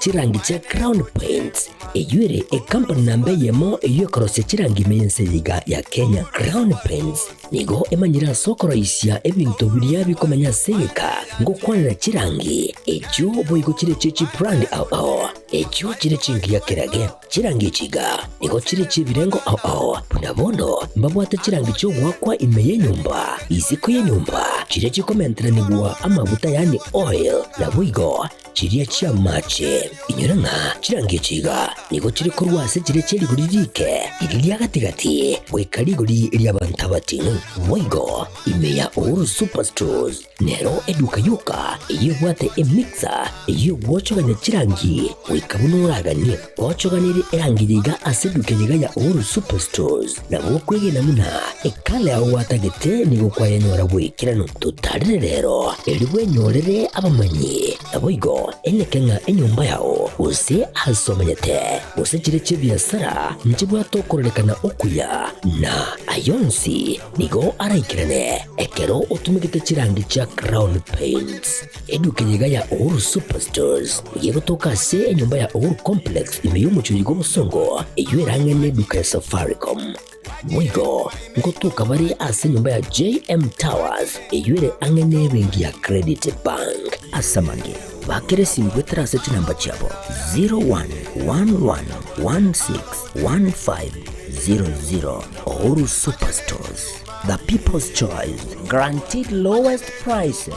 Chirangi chia Crown Paints, eyio ere ekampani namba eyemo eyio ekorosia chirangi ime y'ense eye iga ya Kenya. Crown Paints nigo emanyire ase okoroisia ebinto biria bikomenya ase egeka ngokwanera chirangi echio boigo chire chie chibrand ao ao echio chire chingiya kerage. Chirangi echi iga nigo chire chi'ebirengo ao ao, buna bono mbabwate chirangi chi'ogoakwa ime y'enyomba, isiko y'enyomba, chiria chikomenteranigwa amaguta yaani oil, naboigo Chiria chi'amache. Inyora ng'a chirangi echi iga nigo chire korwa ase chiria chie rigori riike, riria ria gati-gati, goika rigori ri'abanto abating'u. Boigo ime ya Uhuru Superstores nero eduka yoka eyio ebwate emixer eyio egwochogania chirangi goika buna oraganie. Gwochoganirie erangi eye iga ase eduka eye iga ya Uhuru Superstores, nabo okwegena buna ekala yao gwatagete nigo kwayenyora boikeranu. Totarire rero, erio bwenyorere abamanyi. Naboigo eneke ng'a enyomba yao, gose aase omenyete, gose chire chi'ebiasara, nchibwate okororekana okuya, na ay'onsi nigo araikerane ekero otumegete chirangi chia Crown Paints. Eduka eye iga ya Uhuru Superstores nigo egotoka ase enyomba ya Uhuru Complex ime y'omochie oyo bw'obosongo, eyio ere ang'e neduka ya Safaricom. Boigo ngotoka bare ase enyomba ya JM Towers eyio ere ang'e nebenki ya Credit Bank. Ase amange, bakera esimi goetera ase chinamba chiabo 0111161500. Uhuru Superstores, the people's choice, guaranteed lowest prices.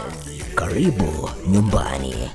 Karibu nyumbani.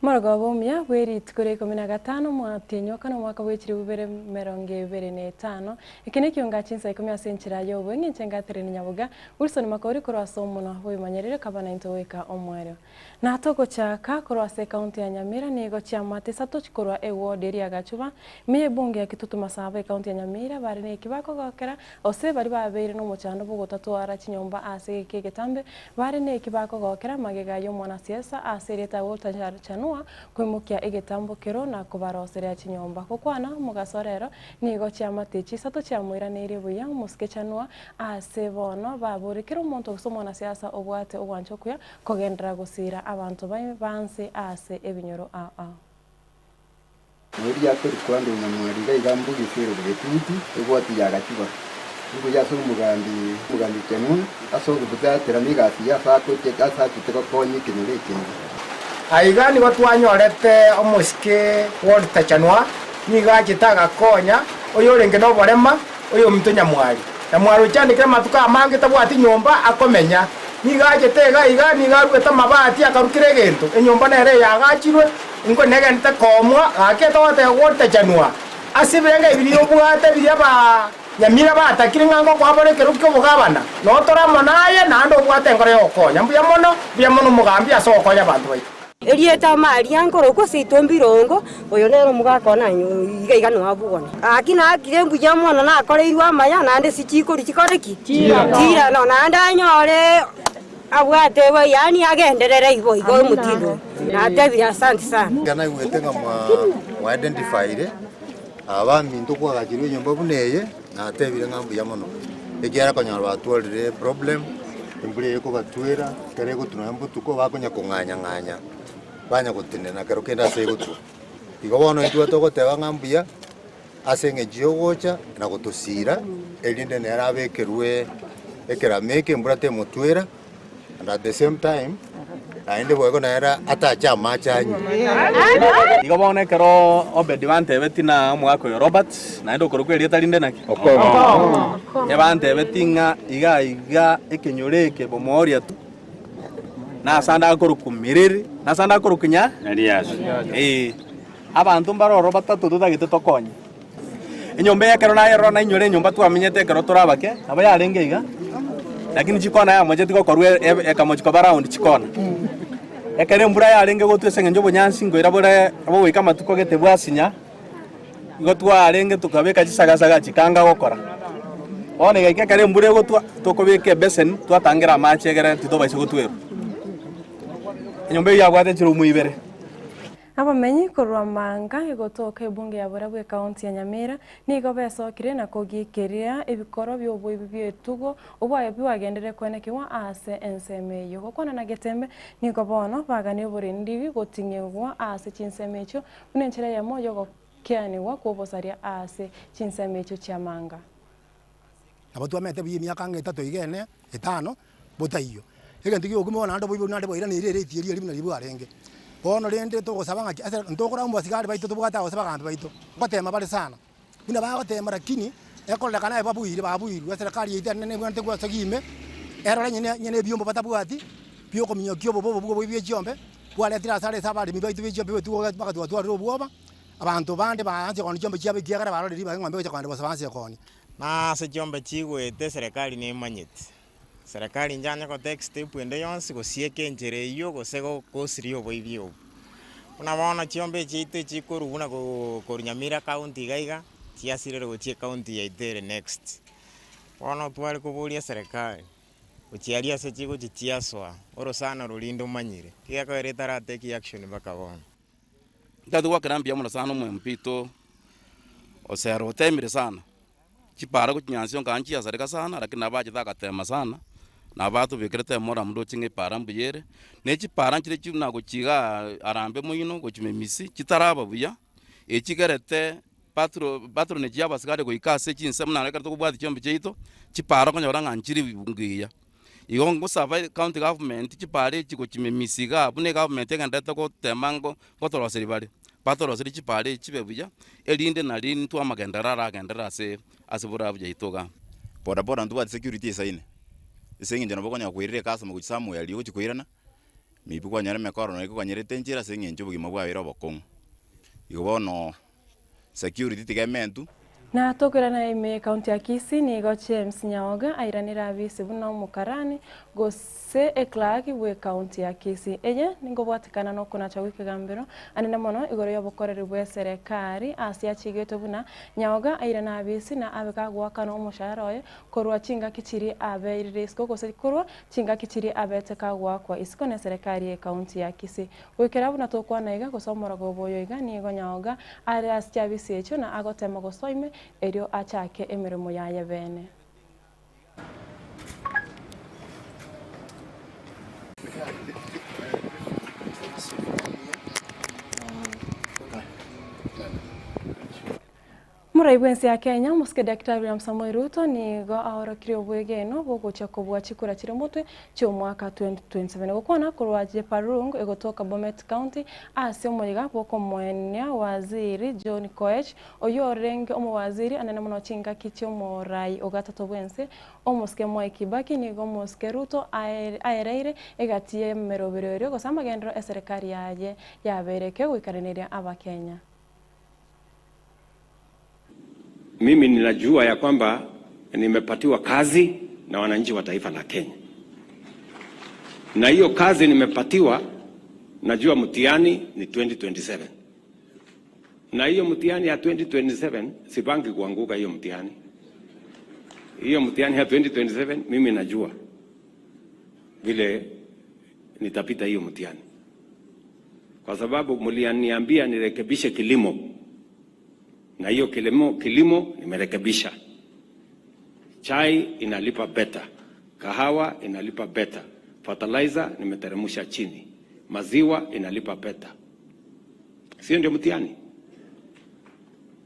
Omorogoba omuya bwe rituko ria ikomi na gatano omwatienyi o kane omwaka bwe chilifu bibere emerongo ebere na etano, eke nekionga chinsa ikomi ase enchera y'obweng'e inche ngaterenia nyaboga Wilson Makori korwa ase omonwa bw'ebimanyereri okaba naintwe goika omoerio. Na togochaka korwa ase ekaunti ya Nyamira nigo chiamate isato chikorwa eward eria ya Gachuba, ime y'ebunge ya Kitutu Masaba ekaunti ya Nyamira bare neki bakogokera gose baria babeire nomochando bw'ogotatwara chinyomba ase egeka egetambe bare neki bakogokera magega y'omwanasiasa ase erieta Walter Chanua koimokia egetambo kero na kobaroseria chinyomba. Gokwana omogaso rero nigo chiamate echi isato chiamoiraneirie buya omosike Chanua ase bono babore kera omonto gose omwanasiasa obwate ogwancha okuya Kogenderera gosiira abanto baye banse ase ebinyoro ao ao. Noria akorikwa Andrew Nyamwari iga iga mbuga isero Bogetutu, egwati ya Gachuba. Mbuya ase omogambi omogambi Chenua ase ogobutatera negasi ye ase agochia ase achete gokonya ekenyoro ekenge. Aiga nigo twanyorete omosike Walter Chanua, nigo achete agakonya oyorenge noborema oyominto Nyamwari. Nyamwari ochandekire amatuko amange tabwati nyomba akomenya. Nigo achete iga iga, nigo aruete amabati akarua kera egento. Enyomba nere eyaagachirwe, inko negenderete koomwa, gaki etogoteba gotachanwa ase ebirengo ebi biria obwate biria ba nyamira batakire ng'a ngokoa ekero ki'obogabana, notore amo naye, naende obwate enkoro y'ogokonya. Mbuya mono, mbuya mono omogambi ase ogokonya abanto baito. Erieta Maria nkorokwa seito mbirongo, oyo nere omogaka one iga iga noabugone. Gaki nakire mbuya mono nakoreirwe amaya, naende ase chikori chikore ki? Chiirano. Naende anyore. Abwate bo yaani agenderere igo igo omotindo oyo. Natebire asante sana. Ekero naigwete ng'a mwa identifyire abaminto kwagachirwe enyomba buna eye, natebire ng'a mbuya mono, ekiagera konyora batwarire eproblem, embura eye ekobatwera, ekero egotwa nonya mbotuko bakonya kong'anya ng'anya, banya gotenena kero kende ase egotwa. Igo bono intwe togoteba ng'a mbuya, ase eng'encho y'ogocha na gotosiira, erinde nere abekerwe ekerama eke embura temotwera, and at the same time, naende boigo nere atache amache anywe. Igo bono ekero Obedi bantebetie na omogaka oyo Robert, naende okorokwa erieta rinde naki? Okong'o. Ebantebetie ng'a iga iga ekenyoro eke bomoria tu, na ase ande akorokwa Miriri, na ase ande akorokwa nya? Ee. Abanto mbare ororo batato totagete tokonye. Enyomba eye ekero nayerora nainyore enyomba twamenyete ekero tore abake, nabo yarenge iga, lakini chikona yamocheti gokorwa ekamochi koba round chikona. Ekero embura yarenge gotwa ase eng'encho obonyansi nkoira bore bogoika amatuko gete bwasinya, igo twarenge tokabeka chisagasaga chikanga gokora. Bono egaika ekero embura egotwa, tokobeka ebeseni twatangera amache egere titobaisa gotwerwa. Enyomba eyio yabwate chiroom ibere. Abamenyi korwa Manga egotoka ebunge ya Borabu ekaunti ya Nyamira nigo besokire na kogikeria ebikorwa bi'oboibi bi'etugo obwaye bwagenderere koenekigwa ase ensemo eyio. Gokwana na Getembe nigo bono bagania oborendigi goting'igwa ase chinsemo echio buna enchera eyemo y'ogokeanigwa kw'obosaria ase chinsemo echio chia Manga. Nabo twamete buya emiaka ang'e etato iga ene, etano, botaiyo. Egento giogokima bono naende oboibori naende bwairaneirie erate eria eria buna riria bwarenge. Bono rende togosaba ng'aki ase ntokorama abasigari baito tobwate aa gose abagambi baito, ngotema bare sana. Buna bagotema lakini, ekororekana aye babuire babuirwe, eserekari yaito enene nebwenerete gwesogia ime, erore nyene nyene ebiombo batabwati, biokominyokia obobe obo bwa bwe chiombe, bwaretire asara ase abaremi baito be chiombe betugo mpaka twatwarire obwoba, abanto bande baanche koonia chiombe chiabo ekiagera barorire ribaga eng'ombe egocha kogenda bosa baanse koonia. Na ase chiombe chigoeta eserekari nemanyete. Serekari inche anye gotake step ende yonsi gosieka enchera eywo gose gosiria oboibi obwo. Buna bono chiombe chiaito echikorwa buna korwa Nyamira county iga iga, chiasirire gochia ecounty yaito ere next. Bono tware koboria eserekari, gochia aria ase chigochia chiasoa, orosana roria ndomanyire, egekoera etaratake action mpaka bono. Ntagete goakera mbuya mono sana omo MP oito Osero otemire sana, chipara gochia Nyansiongo nkaa nchiasareka sana lakini nabo achete agatema sana, nabo atobekerete emoram ndoche ng'a epara mbuya ere, na echipara nchire buna gochia igaa Harambee moino gochia Memisi chitaraba buya, echigerete patro patronage ya abasigari goika ase chinsemo naende ekero tokobwatia chiombe chiaito, chipara okonyora ng'a nchiri buya. Igo ngosaba ecounty government chipara echi gochia Memisi igaa buna egovernment egendererete gotema ngo ngotoroseria bare, batoroserie chipara echi chibe buya, erinde nari intwe amagenderero aragenderere ase ase borabu yaito igaa. Boda boda ntobwati security esaine, ase eng'encho nabo okonyara koirera ecustomer gochia somewhere riria ogochia koirana, maybe kwanyora emekoro nonye ekoganyerete enchera ase eng'encho obogima bwabeire obokong'u. Igo bono. Security tiga ementwe. Na tokoirana ime y'ecounty ya Kisii nigo James Nyaoga airanire abisi buna omokarani gose eclerk bw'ecounty ya Kisii. Eye ningobwatekana nokonacha gw'ekegambero anene mono igoro y'obokoreri bw'eserekari ase achigetwe buna Nyaoga airane abisi na abe kagoakanwa omoshahara oye korwa chingaki chiria abeirire isiko gose korwa chingaki chiria abete kagoakwa isiko neserekari y'ecounty ya Kisii. Goikera buna tokwana iga, gose omorogoba oyo iga, nigo nyaoga are ase chiabisi echio na agotema gosoa ime, erio achake emeremo yaye bene. Omorai bw'ense ya Kenya, Omosike Daktari William Samoei Ruto nigo aorokirie obwegenwa bw'ogochia kobua chikura chire motwe chi'omwaka 2027. Gokwana korwa Jeparung egotoka Bomet County ase omoyega bw'okomoenia Waziri John Koech oyio orenge omowaziri anene mono chingaki chi'omorai ogatato bw'ense Omosike Mwai Kibaki nigo Omosike Ruto aereire egati y'emeroberio erio gose amagenderero eserekari yaye yabeire kegoikareneria Abakenya. Mimi ninajua ya kwamba nimepatiwa kazi na wananchi wa taifa la Kenya, na hiyo kazi nimepatiwa, najua mtihani ni 2027 na hiyo mtihani ya 2027 sipangi kuanguka hiyo mtihani. Hiyo mtihani ya 2027 mimi najua. vile nitapita hiyo mtihani, kwa sababu mlianiambia nirekebishe kilimo, na hiyo kilimo, kilimo nimerekebisha. Chai inalipa beta, kahawa inalipa beta, fertilizer nimeteremsha chini, maziwa inalipa beta. Sio ndio mtihani?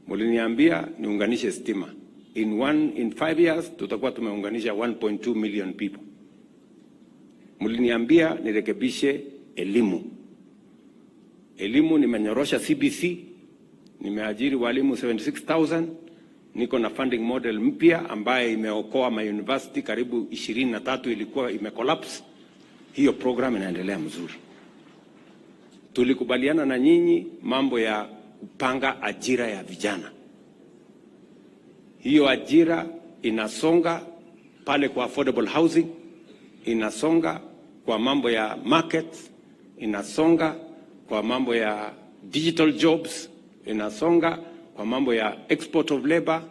Mliniambia niunganishe stima in one, in five years tutakuwa tumeunganisha 1.2 million people. Mliniambia nirekebishe elimu. Elimu nimenyorosha CBC, nimeajiri walimu 76,000, niko na funding model mpya ambaye imeokoa ma university karibu 23 ilikuwa imecollapse. Hiyo program inaendelea mzuri. Tulikubaliana na nyinyi mambo ya kupanga ajira ya vijana. Hiyo ajira inasonga pale kwa affordable housing, inasonga kwa mambo ya market, inasonga kwa mambo ya digital jobs, inasonga kwa mambo ya export of labor.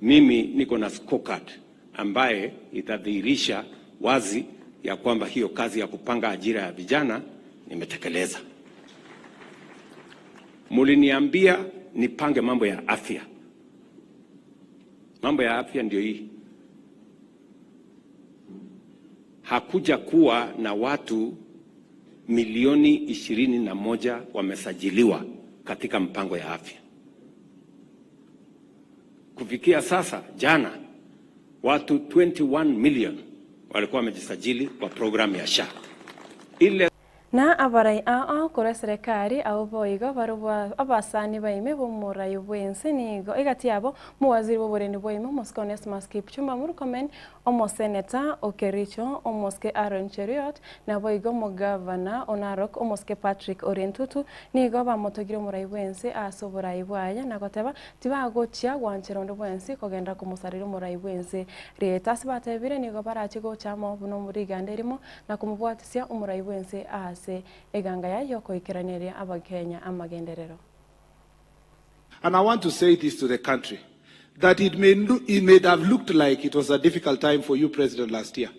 Mimi niko na scorecard ambaye itadhihirisha wazi ya kwamba hiyo kazi ya kupanga ajira ya vijana nimetekeleza. Muliniambia nipange mambo ya afya. Mambo ya afya ndio hii. Hakuja kuwa na watu milioni 21 wamesajiliwa katika mpango ya afya. Kufikia sasa, jana watu 21 million walikuwa wamejisajili kwa programu ya SHA ile Na abarai ao korwa eserekari abwo boigo barobwo abasani baime b'omorai bw'ense nigo egati yabo omowaziri bw'oborendi bwaime omosike Onesmus Kipchumba Murkomen, omoseneta o Kericho omosike Aaron Cheruiyot, naboigo omogavana o Narok omosike Patrick Ole Ntutu nigo bamotogire omorai bw'ense ase oborai bwaye na goteba tibagochia gwanchera onde bwensi kogenda komosarera omorai bw'ense rieta. Ase batebire nigo barache gocha amo buna riganda erimo na komobwatisia omorai bw'ense ase eganga yaye y'okoikeraneria Abakenya amagenderero. And I want to say this to the country that it may, it may have looked like it was a difficult time for you, President, last year.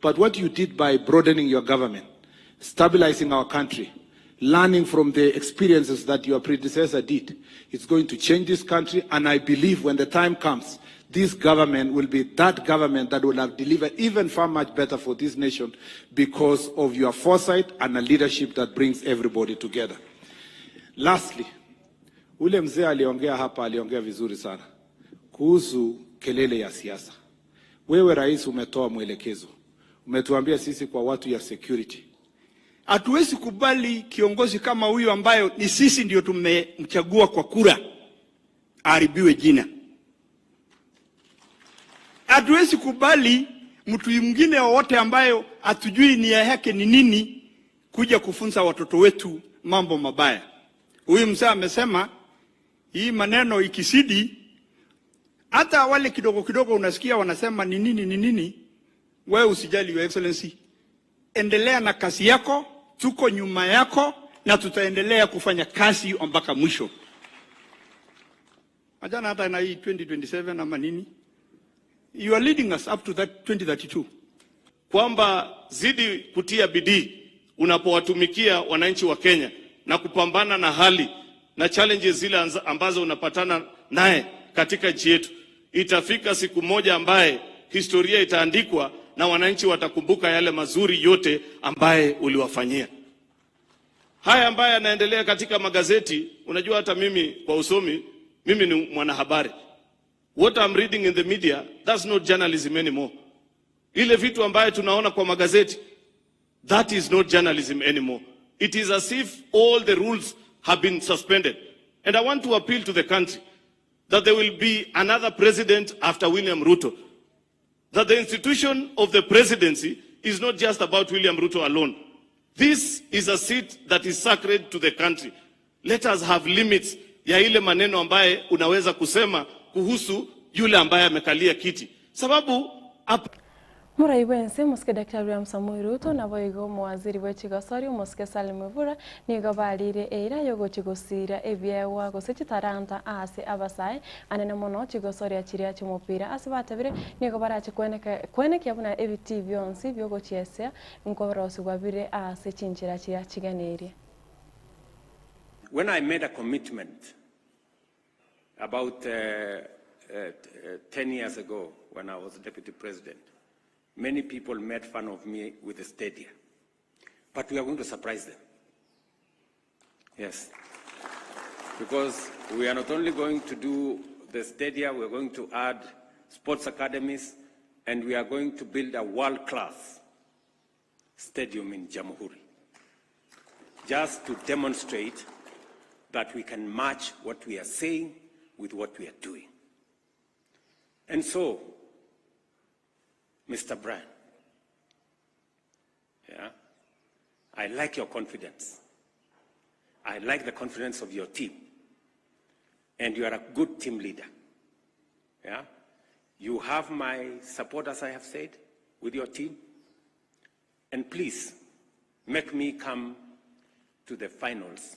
But what you did by broadening your government, stabilizing our country, learning from the experiences that your predecessor did, it's going to change this country. And I believe when the time comes, this government will be that government that will have delivered even far much better for this nation because of your foresight and a leadership that brings everybody together. Lastly, ule mzee aliongea hapa, aliongea vizuri sana kuhusu kelele ya siasa. Wewe rais, umetoa mwelekezo, umetuambia sisi kwa watu ya security Hatuwezi kubali kiongozi kama huyu ambayo ni sisi ndio tumemchagua kwa kura aharibiwe jina. Hatuwezi kubali mtu mwingine wowote ambayo hatujui nia yake ni nini kuja kufunza watoto wetu mambo mabaya. Huyu mzee amesema hii maneno ikizidi, hata wale kidogo kidogo unasikia wanasema ni nini ni nini. Wewe usijali, Your Excellency, endelea na kazi yako, tuko nyuma yako na tutaendelea kufanya kazi mpaka mwisho. Achana hata na hii 2027 ama nini. You are leading us up to that 2032. Kwamba zidi kutia bidii unapowatumikia wananchi wa Kenya na kupambana na hali na challenges zile ambazo unapatana naye katika nchi yetu. Itafika siku moja ambaye historia itaandikwa na wananchi watakumbuka yale mazuri yote ambaye uliwafanyia. Haya ambaye yanaendelea katika magazeti, unajua hata mimi kwa usomi, mimi ni mwanahabari. What I'm reading in the media, that's not journalism anymore. Ile vitu ambayo tunaona kwa magazeti, that is not journalism anymore. It is as if all the rules have been suspended. And I want to appeal to the country that there will be another president after William Ruto. That the institution of the presidency is not just about William Ruto alone. This is a seat that is sacred to the country. Let us have limits ya ile maneno ambaye unaweza kusema kuhusu yule ambaye amekalia kiti. Sababu hapa Morai bwense omosike Daktari William Samoei Ruto naboigo omowaziri bwe chigosori omosike Salim Mvura nigo barire eira yogochi gosira ebiegwa gose chitaranta ase abasae anene mono chigosoria chiria chiomopira ase batebire nigo barache kwenekia buna ebitii bionsi biogochiesea nkorosigwa bire ase chinchera chiria chigeneirie. When I made a commitment about 10 years ago when I was deputy president, many people made fun of me with the stadia. But we are going to surprise them. Yes. Because we are not only going to do the stadia, we are going to add sports academies, and we are going to build a world-class stadium in Jamhuri. Just to demonstrate that we can match what we are saying with what we are doing. And so, Mr. Brian, yeah, I like your confidence. I like the confidence of your team. And you are a good team leader. Yeah? You have my support, as I have said, with your team. And please, make me come to the finals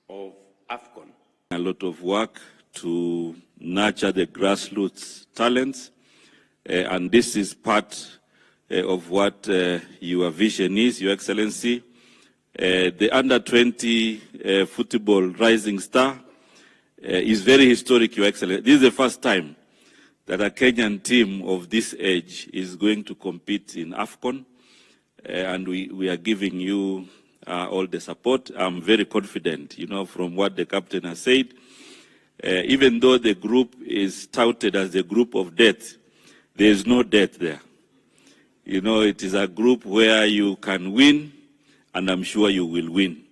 of AFCON. A lot of work to nurture the grassroots talents, and this is part of what your vision is, Your Excellency. The under-20 football rising star is very historic, Your Excellency. This is the first time that a Kenyan team of this age is going to compete in AFCON, and we are giving you all the support. I'm very confident, from what the captain has said. Even though the group is touted as the group of death, there is no death there. It is a group where you can win, and I'm sure you will win.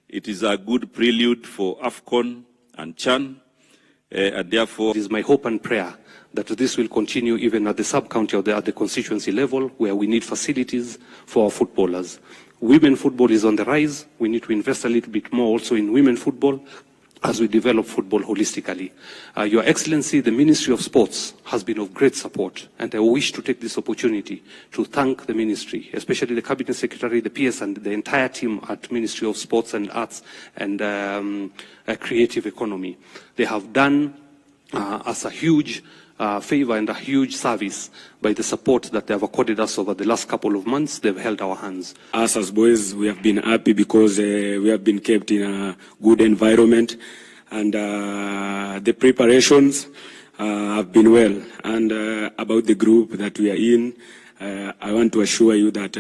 It is a good prelude for AFCON and CHAN, and therefore... It is my hope and prayer that this will continue even at the sub-county or at the constituency level, where we need facilities for our footballers. Women football is on the rise. We need to invest a little bit more also in women football as we develop football holistically. Your Excellency, the Ministry of Sports has been of great support, and I wish to take this opportunity to thank the Ministry, especially the Cabinet Secretary, the PS, and the entire team at Ministry of Sports and Arts and Creative Economy. They have done us a huge favor and a huge service by the support that they have accorded us over the last couple of months. They've held our hands. Us as boys, we have been happy because we have been kept in a good environment, and the preparations have been well. And about the group that we are in I want to assure you that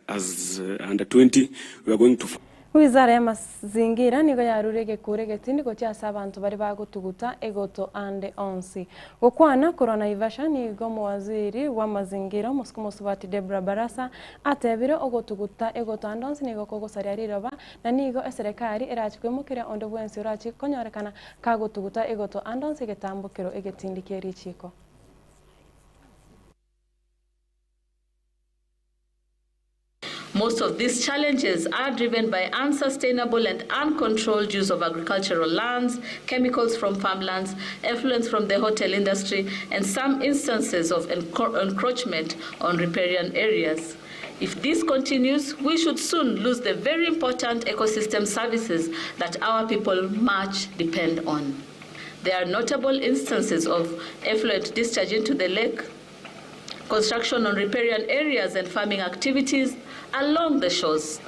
as under 20, we are going to... Wizara ya mazingira nigo yarure gekure getindi gochia ase abanto bari bagotuguta egoto ande onsi. Gokwana korwa Naivasha nigo mowaziri wa mazingira omosuku mosubati Debra Barasa atebire ogotuguta egoto ande onsi nigo kogosaria riroba na nigo eserekari erachi koimokeria onde bwensi orachi konyorekana kagotuguta egoto ande onsi egetambokero egetindi kia richiko. Most of these challenges are driven by unsustainable and uncontrolled use of agricultural lands, chemicals from farmlands, effluents from the hotel industry, and some instances of encroachment on riparian areas. If this continues, we should soon lose the very important ecosystem services that our people much depend on. There are notable instances of effluent discharge into the lake, construction on riparian areas and farming activities along the shores.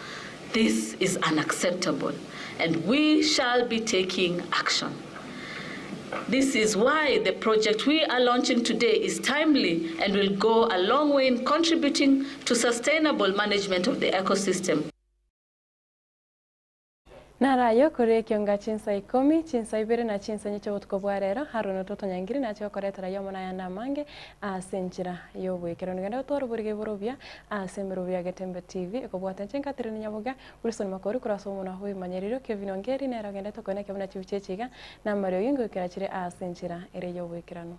This is unacceptable, and we shall be taking action. This is why the project we are launching today is timely and will go a long way in contributing to sustainable management of the ecosystem. Narayo kore kionga chinsa 10, chinsa 2 na chinsa 4 botuko bwa rero haruno totonyangiri nacho koretera yomo na yanda mange ase enchera yobwekero nigenda gotwara borobia ase emerobia Getembe TV ekobwata nchenka tireni nyaboga Wilson Makori kurasa omono hwimanyeriro Kevin Ongeri nero genda tokone kebuna chibuchechiga na Mario Gingo kirachire ase enchera ere yobwekerano.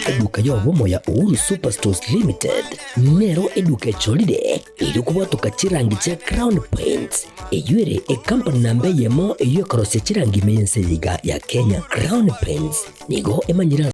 Eduka y'obomo ya Uhuru Superstores Limited nero eduka echorire erio kobwatoka chirangi chia Crown Paints, eyio ere ekampani namba eyemo eyio ekorosia chirangi ime y'ense eye iga ya Kenya. Crown Paints nigo emanyire.